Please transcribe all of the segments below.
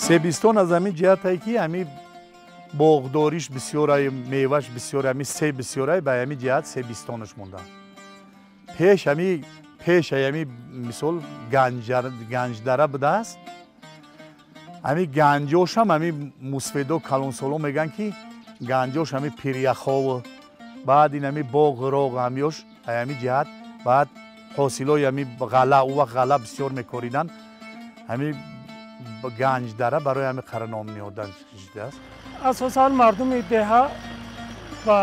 Себистон аз ҳамин ҷиҳате ки ҳамин боғдориш бисёрай, меваш бисёрай, ҳамин себ бисёрай, ба ҳамин ҷиҳат Себистонаш мондан. Пеш ҳамин пеш ҳамин мисол Ганҷдара будааст. Ҳамин ганҷошам ҳамин мусфедо калонсоло мегӯянд ки ганҷош ҳамин пиряхову баъд ин ҳамин боғ роғ ҳамёш ҳамин ҷиҳат баъд ҳосилои ҳамин ғалла, ӯ вақт ғалла бисёр мекоридан, ҳамин Ганҷдара барои ҳамин қараном ниҳодан шудааст. Асосан мардуми деҳа ба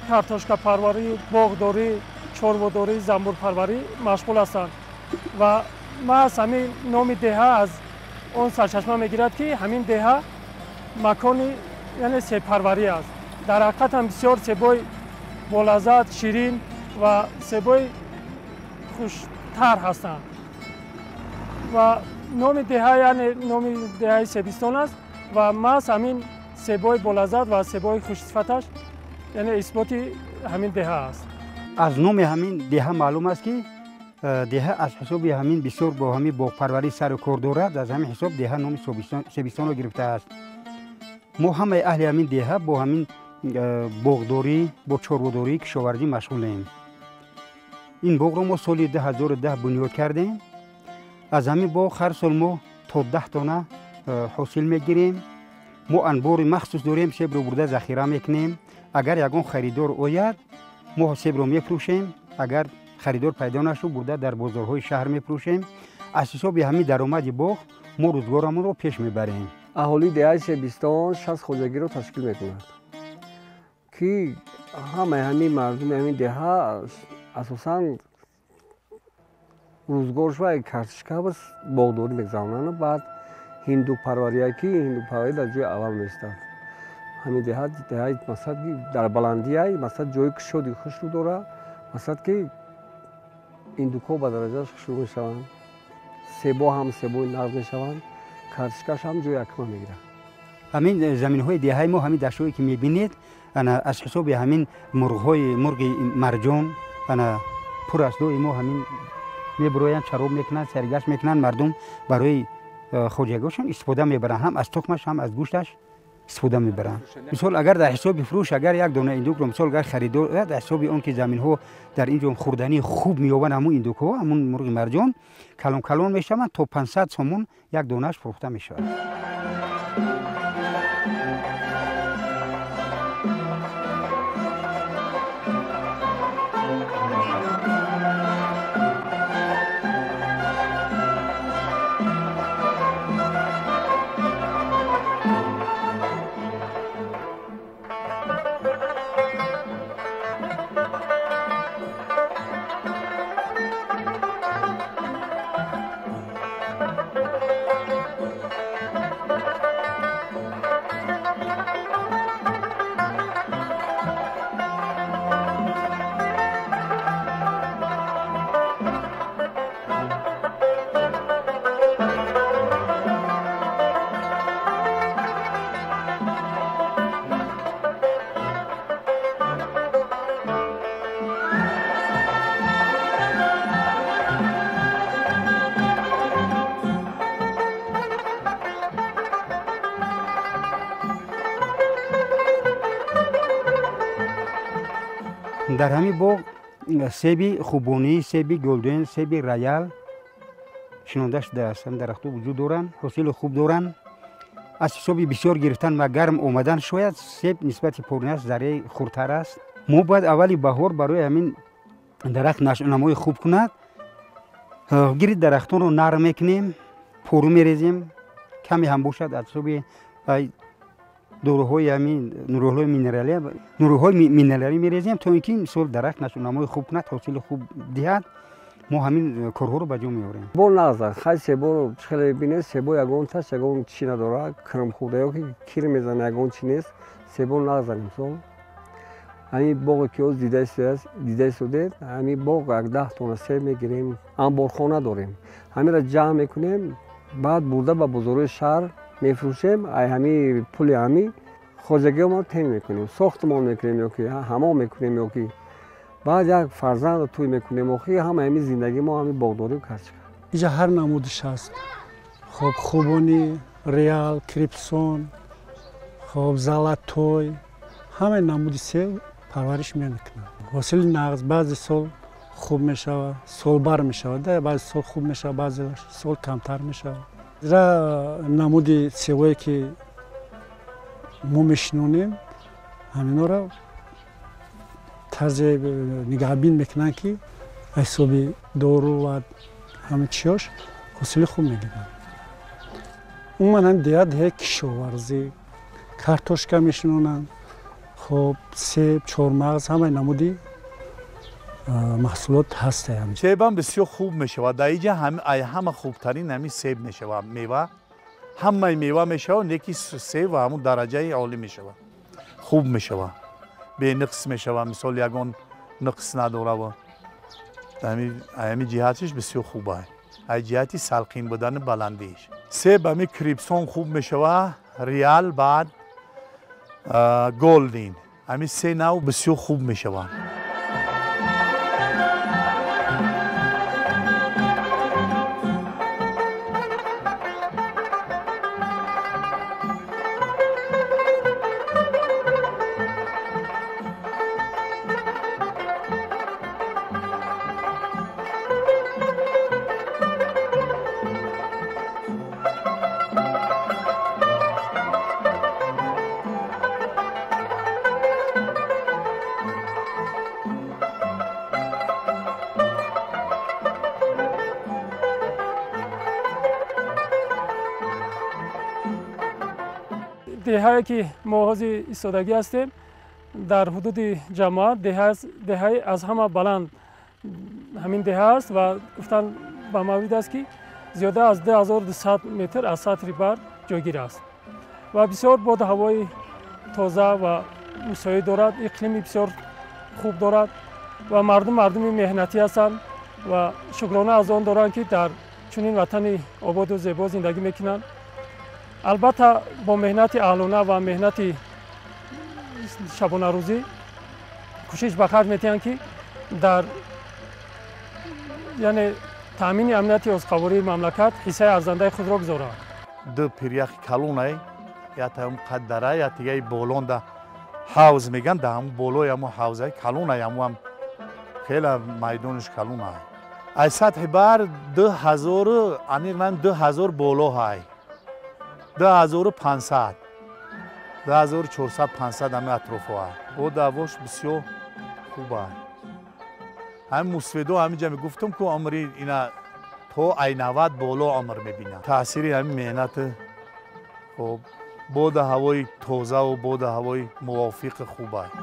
картошкапарварӣ, боғдорӣ, чорводорӣ, занбурпарварӣ машғул ҳастанд ва маҳз ҳамин номи деҳа аз он сарчашма мегирад ки ҳамин деҳа макони яъне себпарварӣ аст. Дар ҳақиқат ҳам бисёр себои болаззат, ширин ва себои хуштар ҳастанд ва номи деҳа яъне номи деҳаи Себистон аст ва маҳз ҳамин себои болаззат ва себои хушсифаташ яъне исботи ҳамин деҳа аст. Аз номи ҳамин деҳа маълум аст ки деҳа аз ҳисоби ҳамин бисёр бо ҳамин боғпарварӣ сару кор дорад. Аз ҳамин ҳисоб деҳа номи Себистонро гирифтааст. Мо ҳамаи аҳли ҳамин деҳа бо ҳамин боғдорӣ, бо чорводорӣ, кишоварзӣ машғулем. Ин боғро мо соли 2010 бунёд кардем. Аз ҳамин боғ ҳар сол мо то 10 тонна ҳосил мегирем. Мо анбори махсус дорем, себро бурда захира мекунем. Агар ягон харидор ояд, мо себро мефурӯшем. Агар харидор пайдо нашуд, бурда дар бозорҳои шаҳр мефурӯшем. Аз ҳисоби ҳамин даромади боғ мо рӯзгорамонро пеш мебарем. Аҳолии деҳаи Себистон 60 хоҷагиро ташкил мекунад ки ҳамаи ҳамин мардуми ҳамин деҳа асосан рӯзгорш ва картошка боғдорӣ мегузаронанд. Баъд ҳиндупарварие ки ҳиндупарварӣ дар ҷои аввал меистад. Ҳамин деҳа деҳаи масалан ки дар баландияй, масалан ҷои кушоди хушрӯ дорад, масалан ки индукҳо ба дараҷааш хушрӯ мешаванд, себо ҳам себои нағз мешаванд, картошкаш ҳам ҷои якума мегирад. Ҳамин заминҳои деҳаи мо, ҳамин даштҳое ки мебинед, аз ҳисоби ҳамин мурғҳои мурғи марҷон пур аст. Дои мо ҳамин мебуроянд, чароб мекунанд, саргашт мекунанд, мардум барои хоҷагиҳошон истифода мебаранд, ҳам аз тухмаш ҳам аз гӯшташ истифода мебаранд. Мисол агар дар ҳисоби фурӯш агар як дона индукро мисол агар харидор ояд, дар ҳисоби он ки заминҳо дар ин ҷо хӯрдании хуб меёбанд, ҳамун индукҳо, ҳамун мурғи марҷон калон калон мешаванд, то 500 сомон як донааш фурӯхта мешавад. Дар ҳамин боғ себи хубонӣ, себи голден, себи роял шинонда шудааст. Ҳамин дарахтҳо вуҷуд доранд, ҳосили хуб доранд. Аз ҳисоби бисёр гирифтан ва гарм омадан шояд себ нисбати поринаш зарраи хурдтар аст. Мо бояд аввали баҳор барои ҳамин дарахт нашъунамои хуб кунад, гири дарахтонро нарм мекунем, пору мерезем, каме ҳам бошад аз ҳисоби доруҳои ҳамин нуруҳои минералӣ, нуруҳои минералӣ мерезем то ин ки мисол дарахт нашъунамои хуб кунад, ҳосили хуб диҳад. Мо ҳамин корҳоро ба ҷо меорем. Бо нағза хай себо хеле бинед, себо ягон таш ягон чи надорад, кирм хӯрда ё ки кир мезана ягон чи нест. Себо нағза мисол. Ҳамин боғе ки ҳоз дида истодед, ҳамин боғ як 10 тонна себ мегирем, анборхона дорем. Ҳаминро ҷамъ мекунем, баъд бурда ба бозорҳои шаҳр мефурӯшем. Ай ҳамин пули ҳамин хоҷагиҳомо тем мекунем, сохтмон мекунем ё ки ҳамом мекунем ё ки баъд як фарзандро тӯй мекунем. Охи ҳама ҳамин зиндагии мо ҳамин боғдорӣ кардчика. Инҷа ҳар намудиш ҳаст. Хоб хубонӣ, Реал, Крипсон, хоб Золотой, ҳамаи намуди себ парвариш мекунанд. Ҳосили нағз баъзе сол хуб мешавад, солбар мешавад, баъзе сол хуб мешавад, баъзе сол камтар мешавад. Зира намуди себое ки мо мешинонем, ҳаминҳоро тарзе нигаҳбин мекунанд, ки ҳисоби дору ва ҳама чиёш ҳосили хуб мегиранд. Умуман ҳам деҳа деҳаи кишоварзӣ, картошка мешинонанд, хоб себ, чормағз, ҳамаи намуди маҳсулот ҳастанд. Себам бисёр хуб мешавад. Дар инҷа ҳама хубтарин ҳамин себ мешавад. Мева ҳамаи мева мешавад, лекин себ ва ҳамун дараҷаи олӣ мешавад. Хуб мешавад, бенақс мешавад, мисол ягон нақс надорад. Ҳамин ҷиҳатиш бисёр хуб аст. Аз ҷиҳати салқин будани баландиаш. Себ ҳамин Крипсон хуб мешавад, Реал, баъд Голдин. Ҳамин се нав бисёр хуб мешаванд. Деҳае ки мо ҳозир истодагӣ ҳастем дар ҳудуди ҷамоат, деҳаи аз ҳама баланд ҳамин деҳа аст ва гуфтан ба маврид аст, ки зиёда аз 2200 метр аз сатҳи баҳр ҷойгир аст ва бисёр боду ҳавои тоза ва мусоид дорад, иқлими бисёр хуб дорад ва мардум мардуми меҳнатӣ ҳастанд ва шукрона аз он доранд, ки дар чунин ватани ободу зебо зиндагӣ мекунанд. Албатта бо меҳнати аҳлона ва меҳнати шабонарӯзӣ кӯшиш ба харҷ метиҳанд, ки дар яъне таъмини амнияти озуқавории мамлакат ҳиссаи арзандаи худро гузоранд. Ду пиряхи калонай, ятаам қаддара, ятигаи болонда ҳавз меган, да ҳамун болои ҳамун ҳавзаи калонай, ҳамун хеле майдонаш калонай. Аз сатҳи баҳр 2000, аниқ ман 2000 боло ҳай. 2500, 2400, 500 ҳамин атрофҳо. О давош бисёр хуб аст. Ҳамин мусфедо ҳаминҷа мегуфтам, ку умри ина то ай 90 боло умр мебинад. Таъсири ҳамин меҳнат, хоб боду ҳавои тозаву боду ҳавои мувофиқи хуб аст.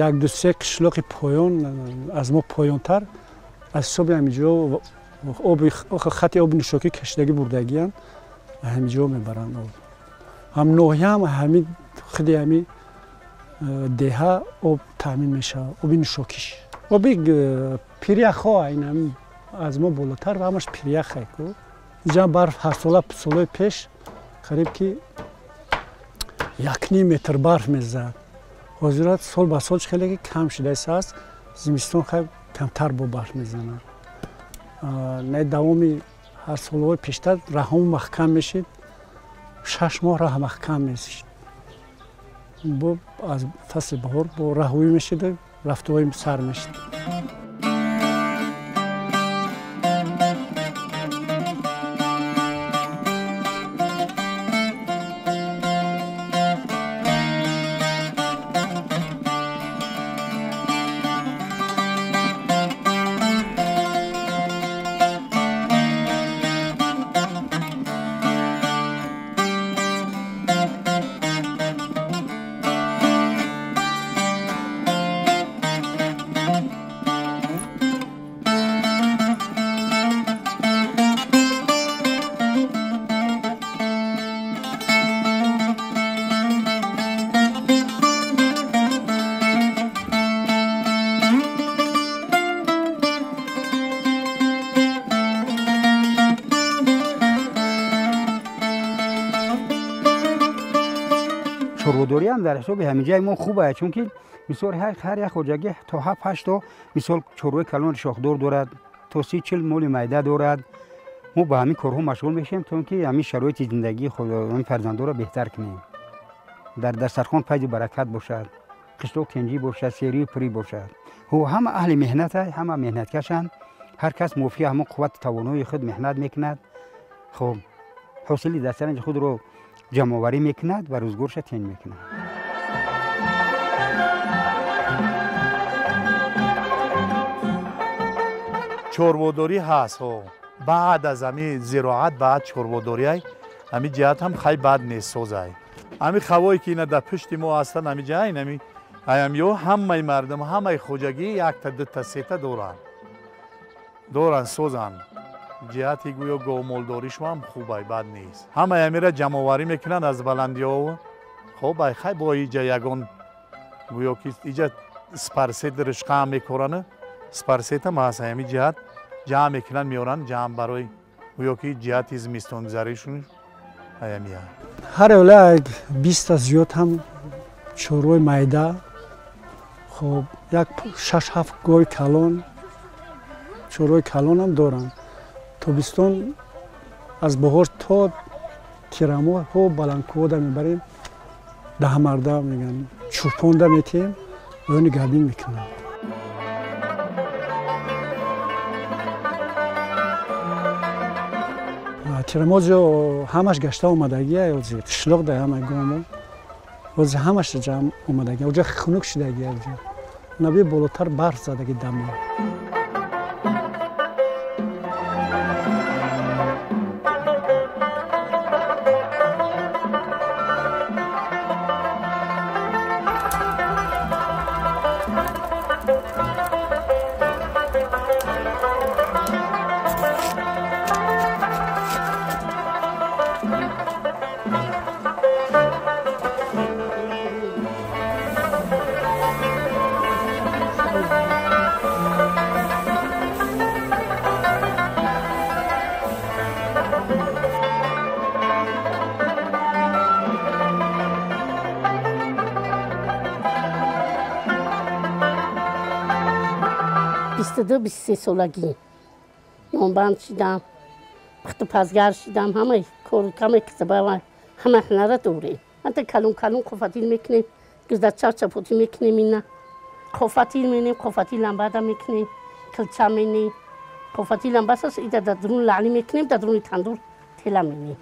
Як ду се қишлоқи поён аз мо поёнтар аз ҳисоби ҳаминҷо хати оби нӯшокӣ кашидагӣ бурдагиянд, ҳаминҷо мебаранд об. Ҳам ноҳия ҳам ҳамин худи ҳамин деҳа об таъмин мешавад, оби нӯшокиш. Оби пиряхҳо ин аз мо болотар ва ҳамаш пиряхе ку. Инҷа барф ҳар сола солҳои пеш қариб ки 1.5 метр барф мезад. Ҳозират сол ба сол хеле ки кам шудааст, зимистон хеле камтар бо барф мезанад. Не давоми ҳар солҳои пештар раҳом маҳкам мешид, 6 моҳ раҳ маҳкам мешид. Бо аз фасли баҳор бо раҳоӣ мешид, рафтуои сар мешид. Чорводорӣ ҳам дар ҳисоби ҳаминҷаи мо хуб аст, чунки мисол ҳар як хоҷагӣ то 7-8 то мисол чорвои калони шохдор дорад, то 30-40 моли майда дорад. Мо ба ҳамин корҳо машғул мешавем, то ки ҳамин шароити зиндагии ҳамин фарзандоро беҳтар кунем. Дар дастархон файзу баракат бошад, қишлоқ тинҷӣ бошад, серию пурӣ бошад. Ҳама аҳли меҳнат, ҳама меҳнаткашанд. Ҳар кас мувофиқи ҳамон қуввату тавоноии худ меҳнат мекунад. Хуб, ҳосили дастаранҷи худро ҷамъоварӣ мекунад ва рӯзгорша тинҷ мекунад. Чорводорӣ ҳаст. Баъд аз ҳамин зироат, баъд чорводорӣ, ҳамин ҷиҳат ҳам хай бад нест, созай. Ҳамин хавое ки ина дар пушти мо ҳастанд, ҳамин ҷа инами аямё ҳамаи мардум, ҳамаи хоҷагӣ якта, дута, сета доранд. Доранд, созанд. Ҷиҳати гӯё говмолдоришо ҳам хубай, бад нест. Ҳамаи ҳамира ҷамъоварӣ мекунанд аз баландиҳо. Хоб, ай хай бо иҷа ягон гӯё ки иҷа спарсет ришқаам мекоранд, спарсетам ҳаст, ҳамин ҷиҳат ҷамъ мекунанд, меоранд, ҷамъ барои гӯё ки ҷиҳати зимистонгузаришон ҳамия. Ҳар оила 20 зиёд ҳам чорвои майда, хоб, як 6-7 гови калон, чорвои калонам доранд. Тобистон аз баҳор то тирамоҳ ҳо баландкӯҳода мебарем, даҳмарда мегӯянд, чӯпонда метиҳем, оёни габин мекунанд. Тирамоҳ ҷо ҳамаш гашта омадагия, қишлоқ да ҳама гомо ҳозир ҳамаш ҷамъ омадагия, оҷа хунук шудагия, оҷа наби болотар барф задаги дамо. Бисту 23 солагӣ нонбанд шидам, пухтупазгар шидам, ҳамаи кор, ҳамаи кисаба, ҳама ҳунара дорем. Ҳатто калон калон қофатил мекунем, гирдачав чапотӣ мекунем, ина қофатил менем, қофатил ламбада мекунем, килча менем, қофатил ламбасас ида дар дарун лаъли мекунем, дар даруни тандур тела менем.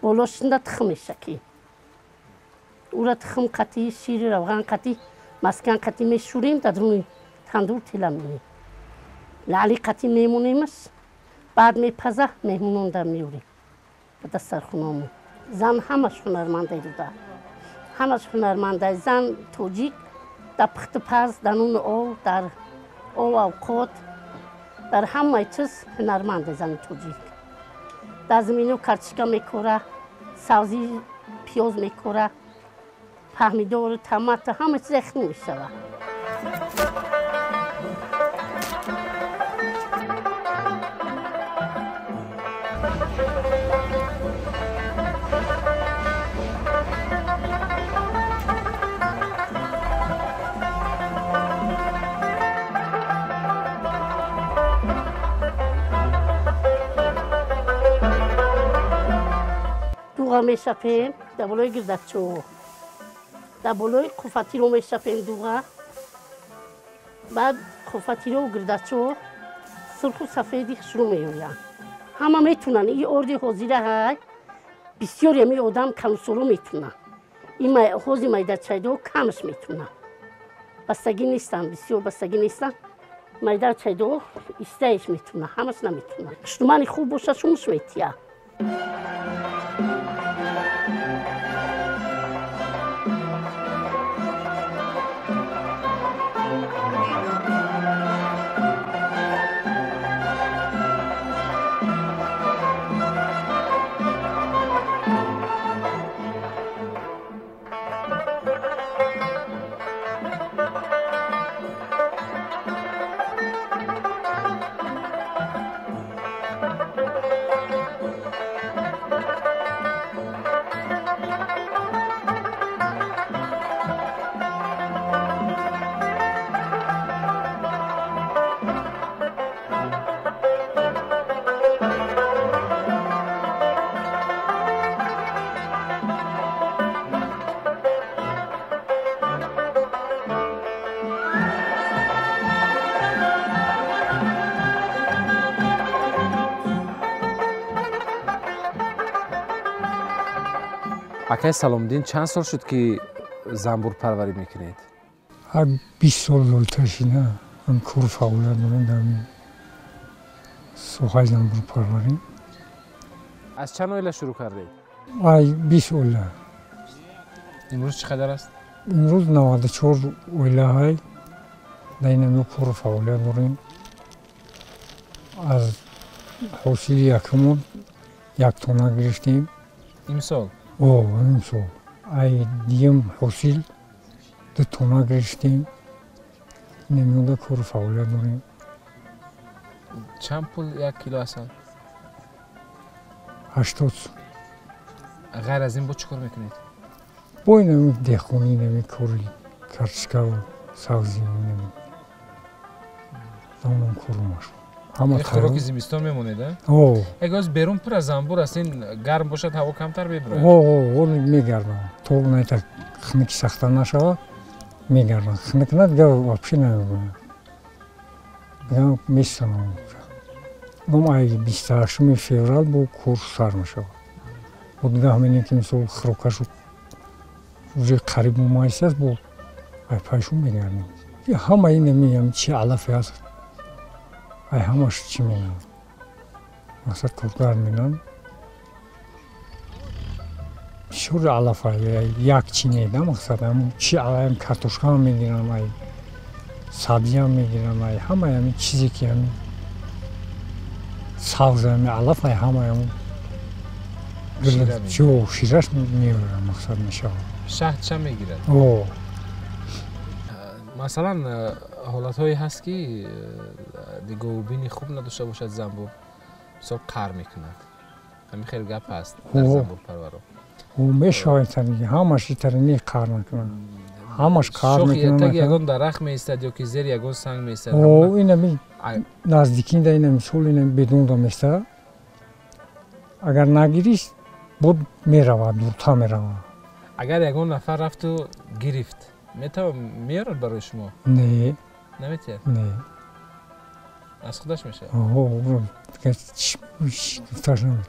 Болош шинда тухм мешакем. Ура тухм қатӣ, шири равған қатӣ, маскан қатӣ мешӯрем, дар даруни тандур тела менем. Лаъли қатӣ мемонемаш, баъд мепаза, меҳмононда меорем ба дастархонамон. Зан ҳамаш ҳунармандай буда, ҳамаш ҳунармандай. Зан тоҷик дар пухтупаз, дар нону ов, дар ов авқот, дар ҳамаи чиз ҳунарманде зани тоҷик. Дар замино картишка мекора, сабзӣ пиёз мекора, паҳмидору томата, ҳама чиз эхну мешавад. Дуға мешапем дар болои гирдачо, дар болои қуфатиро мешапем дуға, баъд қуфатиро гирдачо сурху сафеди хушрӯ меоянд. Ҳама метунанд, и орди ҳозира ҳай, бисёре ами одам камсоло метунанд. Ин ҳози майдачайдо камаш метунанд. Бастагӣ нестанд, бисёр бастагӣ нестанд. Майдачайдо истаеш метунанд, ҳамаш наметунанд. Хуштумани хуб боша, шумуш метия. Акай Саломиддин, чанд сол шуд, ки занбурпарварӣ мекунед? Ҳар 20 сол зиёдтар шуда, ҳам кору фаъолият дорем дар соҳаи занбурпарварӣ. Аз чанд оила шурӯъ кардед? Ай 20 оила. Имрӯз чӣ қадар аст? Имрӯз 94 оилаҳай дар ин ҳамин кору фаъолият дорем. Аз ҳосили якумон 1 тонна гирифтем. Имсол? О, имсол. Ай дуюм ҳосил 2 тонна гирифтем. Ин кору фаъолият дорем. Чанд пул 1 кило асал? 80 сум. Ғайр аз ин бо чӣ кор мекунед? Бо инами деҳқонӣ, инами кори картошкаву сабзӣ, инами онам кору машғул. Хӯроки зимистон мемонед, а? О. Як оз берун пур аз занбур аст, ин гарм бошад, ҳаво камтар мебирояд? О, мегардам. То найта хунуки сахта нашавад, мегардам. Хунук на, дигар вообще намебирояд. Дигар месанам. Ном ай 28 феврал бо кор сар мешавад. Бо дигар ҳамине ки мисол хӯрокашу уже қариб мумайс аст, бо ай пайшу мегардем. Ҳама ин чи алафе аст, ай ҳамаш чӣ менам, мақсад коргар менам. Бисёр алафа як чи не, да, мақсад чи алаям, картошкаам мегирам, ай сабзиам мегирам, ай ҳамаи ҳамин чизе ки ҳамин сабз, ҳами алаф, ай ҳамаи ҳамун шираш меорам, мақсад мешавад. Шаҳд ча мегирад? О. Масалан, ҳолатҳое ҳаст, ки нигоҳубини хуб надошта бошад занбур, мисол қар мекунад. Ҳамин хел гап ҳаст дар занбурпарваро. Мешавад, ҳамаш итарини қар мекунад, ҳамаш қар мекунад. Таги ягон дарахт меистад ё ки зери ягон санг меистад? О, инами наздикинда, ина мисол ина бедунда меистад. Агар нагирист, буд меравад, дуртар меравад. Агар ягон нафар рафту гирифт, метавон меорад барои шумо? Не. Наметиҳад? Не. Аз худаш мешавад? О, гуфташ наметавонам.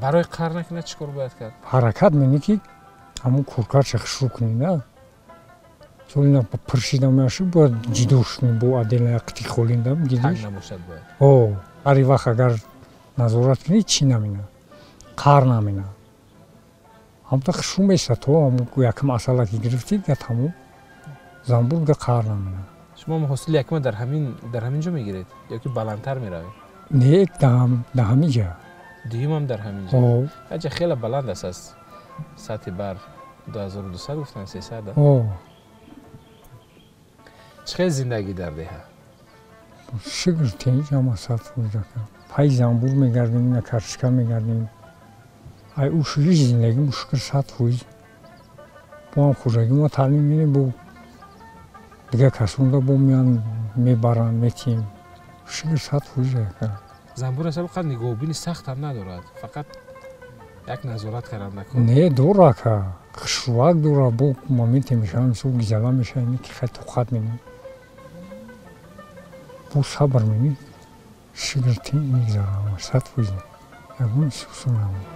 Барои қар накунад чӣ кор бояд кард? Ҳаракат менӣ, ки ҳамун коркарша хушрӯ кунӣ, на мисол ина пуршида меаши, бояд ҷидош кунӣ, бо отдельно як қити холинда гириш. Набошад бояд. О, ҳари вақт агар назорат кунӣ, чӣ намена, қар намена. Ҳамта хушрӯ меистад, то ҳамун якум асала ки гирифтӣ, га тамом занбур га қар намена. Шумо ҳосили якума дар ҳамин ҷо мегиред ё ки баландтар меравед? Не, дар ҳамин ҷа. Дуюмам дар ҳамин ҷо? Аҷа хеле баланд аст аз сатҳи бар, 2200 гуфтан, 300. О. Чӣ хел зиндагӣ дар деҳа? Шукр, тинҷ ҳама сад фоиз. Пай занбур мегардем, ина картошка мегардем. Ай ушури зиндагӣ шукр 100%. Бо ҳам хӯҷагӣ мо таълим медем, бо дигар касонда бо меян мебаранд, метиҳем. Шукр 100%. Занбур асаб қад нигоҳубини сахт ҳам надорад, фақат як назорат кардан накун. Не, дора ка, хушрӯак дора, бо моменте мешавад, мисол гизала мешавад, ки хай тоқат менӣ. Бо сабр менӣ, шукр тинҷ мегзарад, 100%. Ягон сусу набуд.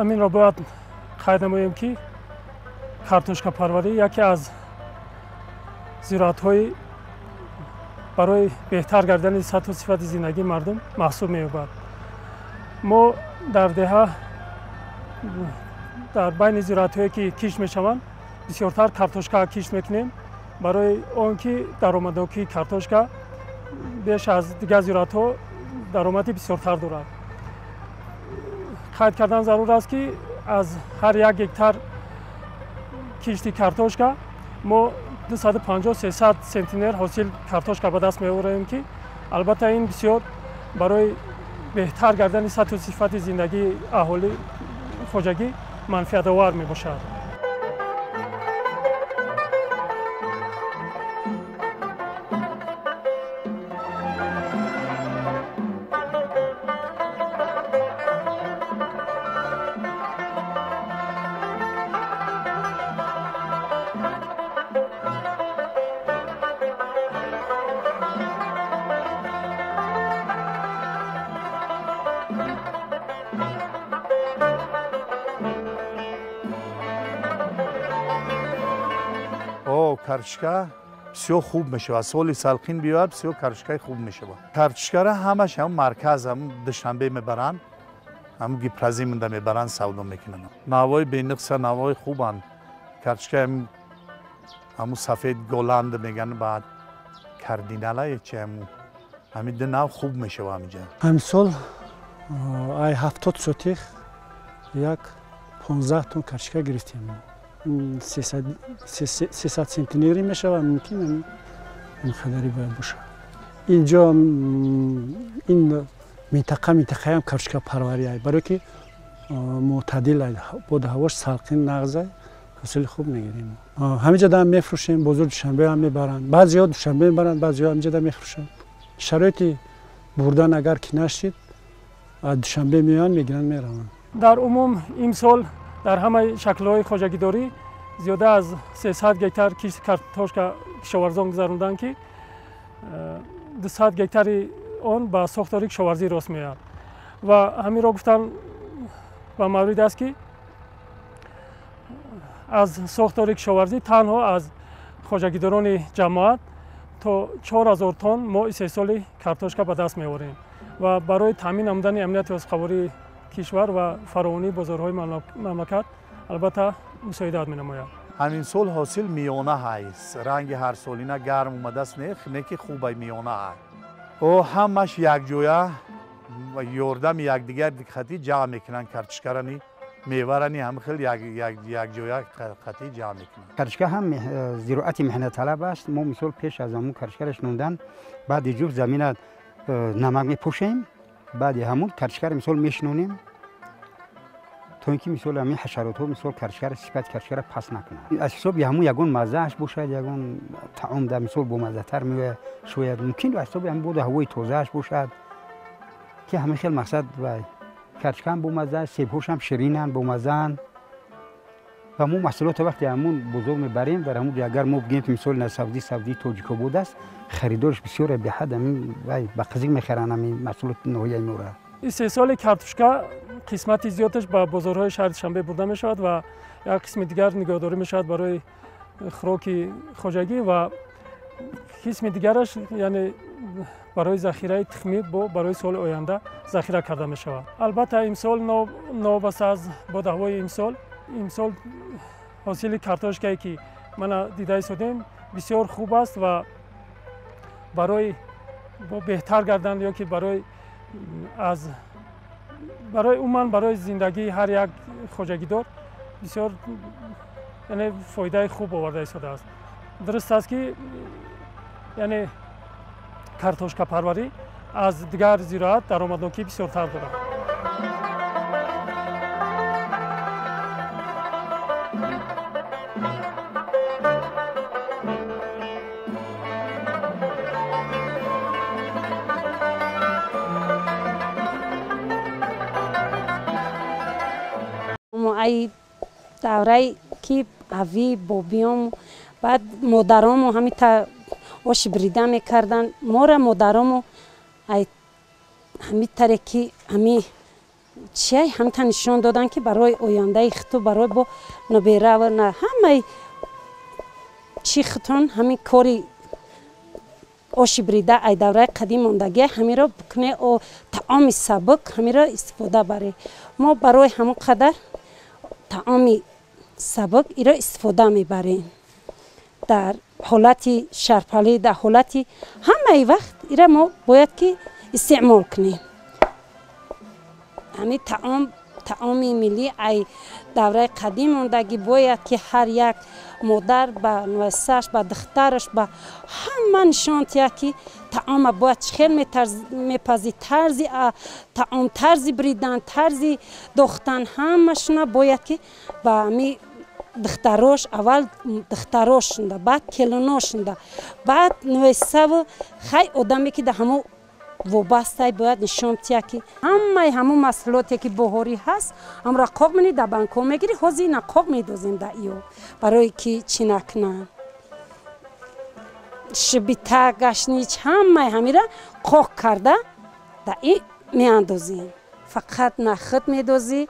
Аминро бояд қайд намоем, ки картошкапарварӣ яке аз зироатҳои барои беҳтар гардидани сатҳу сифати зиндагии мардум маҳсуб меёбад. Мо дар деҳа дар байни зироатҳое ки кишт мешаванд, бисёртар картошка кишт мекунем, барои он ки даромаднокии картошка беш аз дигар зироатҳо даромади бисёртар дорад. Қайд кардан зарур аст, ки аз ҳар як гектар кишти картошка мо 250-300 центнер ҳосил картошка ба даст меорем, ки албатта ин бисёр барои беҳтар гардани сатҳу сифати зиндагии аҳолӣ хоҷагӣ манфиатовар мебошад. Картошка бисёр хуб мешавад. Соли салқин биёяд, бисёр картошкаи хуб мешавад. Картошкара ҳамаш ҳам марказ, ҳам Душанбе мебаранд, ҳам Гипразимда мебаранд, савдо мекунанд. Навои бенуқса, навои хубанд. Картошка ҳамун сафед голланд мегӯянд, баъд кардинала чи ҳамин ду нав хуб мешавад ҳаминҷа. Ҳамсол ай 70 сотих як 15 тонн картошка гирифтем. 300 центнери мешавад, мумкин ин қадари бояд бошад. Инҷо ин минтақа минтақаам картошкапарварӣ ай, барое ки мӯътадил ай, боду ҳавош салқин нағз ай, ҳосили хуб мегирем. Ҳаминҷа дам мефурӯшем, бозор Душанбе ҳам мебаранд, баъзеҳо Душанбе мебаранд, баъзеҳо ҳаминҷа дам мефурӯшанд. Шароити бурдан агар ки нашид, аз Душанбе меоянд, мегиранд, мераванд. Дар умум имсол дар ҳамаи шаклҳои хоҷагидорӣ зиёда аз 300 гектар кишти картошка кишоварзон гузаронданд, ки 200 гектари он ба сохтори кишоварзӣ рост меояд. Ва ҳаминро гуфтан ба маврид аст, ки аз сохтори кишоварзӣ танҳо аз хоҷагидорони ҷамоат то 4000 тонн мо истеҳсоли картошка ба даст меорем ва барои таъмин намудани амнияти озуқавории кишвар ва фаровонии бозорҳои мамлакат албатта мусоидат менамояд. Ҳамин сол ҳосил миёна ҳайст. Ранги ҳарсолина гарм омадааст, не ки хубай миёна ҳай. О ҳамаш якҷоя ёрдами якдигар диққатӣ ҷамъ мекунанд картошкарани, меварани ҳам хел якҷоя қатӣ ҷамъ мекунанд. Картошка ҳам зироати меҳнатталаб аст. Мо мисол пеш аз ҳамун картошкара шинондан баъди ҷуфт замина намак мепӯшем, баъди ҳамун картошкара мисол мешинонем, то ин ки мисол ҳамин ҳашаротҳо мисол картошкара, сифати картошкара пас накунанд. Аз ҳисоби ҳамун ягон маззааш бошад, ягон таом дар мисол бомаззатар меояд, шояд мумкин аз ҳисоби ҳамин боду ҳавои тозааш бошад, ки ҳамин хел мақсад ва картошка ҳам бомазза, себҳош ҳам ширинанд, бомаззаанд. Ва мо маҳсулотро вақте ҳамун бозор мебарем, дар ҳамун ҷо агар мо бигӯем ки мисол на сабзӣ, сабзии тоҷикобод аст, харидораш бисёре беҳад ҳамин ба қизиқ мехаранд ҳамин маҳсулоти ноҳияи моро. Истеҳсоли картошка қисмати зиёдаш ба бозорҳои шаҳри Душанбе бурда мешавад ва як қисми дигар нигоҳдорӣ мешавад барои хӯроки хоҷагӣ ва қисми дигараш яъне барои захираи тухмӣ бо барои соли оянда захира карда мешавад. Албатта имсол новобаста аз боду ҳавои имсол ҳосили картошкае ки мана дида истодем бисёр хуб аст ва барои беҳтар гардан ё ки барои аз барои умуман барои зиндагии ҳар як хоҷагидор бисёр яъне фоидаи хуб оварда истодааст. Дуруст аст ки яъне картошкапарварӣ аз дигар зироат даромаднокӣ бисёртар дорад. Ай даврае ки ави бобиём баъд модарому ҳамита оши бирида мекарданд, мора модарому ай ҳамитаре ки ҳами чиай ҳамита нишон доданд, ки барои ояндаи хиту барои бо ноберава на ҳамаи чи хитон ҳамин кори оши бирида ай давраи қадим мондагия ҳамиро бикуне, таоми сабук ҳамиро истифода баред. Мо барои ҳамон қадар таоми сабук иро истифода мебарем. Дар ҳолати шарпалӣ, дар ҳолати ҳамаи вақт ира мо бояд ки истеъмол кунем. Ҳамин таом таоми миллӣ ай давраи қадим мондагӣ бояд ки ҳар як модар ба нувасаш, ба духтараш, ба ҳама нишон диҳад, ки Таома бояд чӣ хел мепазӣ, тарзи таом, тарзи бридан, тарзи дохтан, ҳамашона бояд ки ба ҳами духтарош, аввал духтарошунда, баъд келиношунда, баъд нуесаву хай одаме ки да ҳамо вобастай бояд нишон тия ки ҳамаи ҳамун маҳсулоте ки боҳорӣ ҳаст, ҳамро қоқ менӣ, дар банкҳо мегирӣ. Ҳозир ина қоқ медозем да иё, барое ки чӣ накунанд. Шибита, гашнич, ҳамаи ҳамира қоқ карда да и меандозем. Фақат нахӯд медозӣ,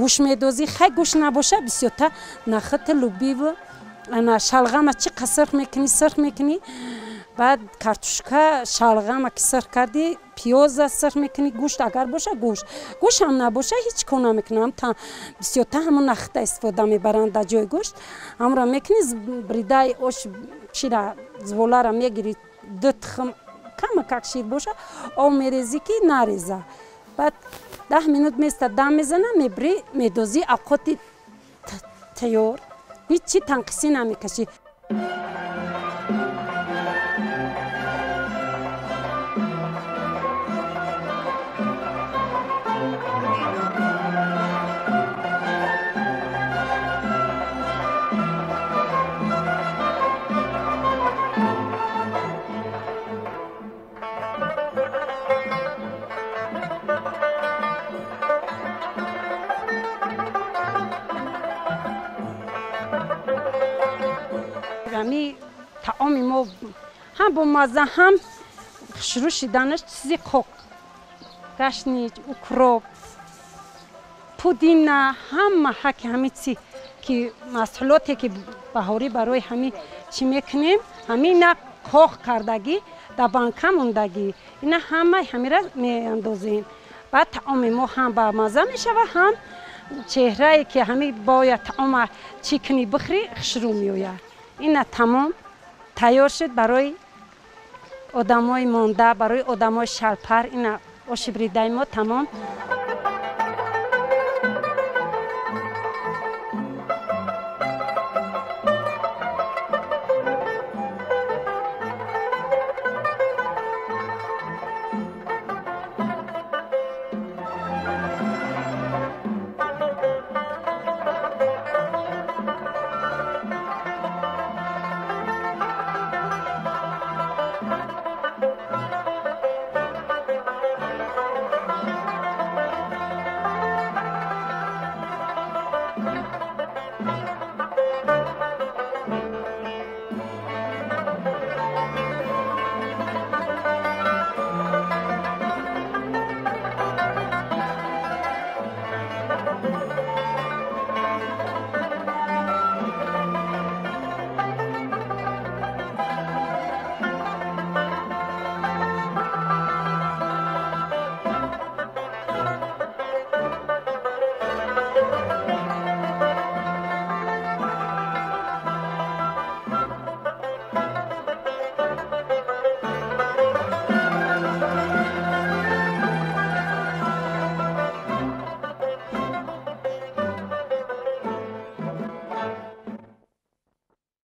гӯшт медозӣ. Хай гӯшт набоша, бисёрта нахӯд, лубиву ана шалғама чӣ қа сирх мекунӣ, сирх мекунӣ. Баъд картошка, шалғама ки сирх кардӣ, пиёза сирх мекунӣ, гӯшт агар боша гӯшт, гӯшт ҳам набоша ҳеҷ кор намекунам. Бисёрта ҳамон нахӯда истифода мебаранд дар ҷои гӯшт. Ҳамонро мекунӣ, бридаи ош чира зволара мегирӣ, ду тухм камакак шир боша, об мерезӣ ки нареза. Баъд 10 минут места дам мезана, мебирӣ, медозӣ, авқоти тайёр, ҳеҷ чи танқисӣ намекашӣ. Таоми мо ҳам бо мазза, ҳам хушрӯ шиданаш чизи қоқ, гашнич, укроп, пудина, ҳама ҳаки ҳами чи ки маҳсулоте ки баҳорӣ барои ҳами чӣ мекунем, ҳамина қоқ кардагӣ дар банка мондагӣ, ина ҳамаи ҳамира меандозем. Баъд таоми мо ҳам ба мазза мешавад, ҳам чеҳрае ки ҳами бояд таома чӣ кунӣ бихӯрӣ, хушрӯ меояд. Ина тамом тайёр шуд барои одамои монда, барои одамои шалпар. Ина оши бридаи мо тамом.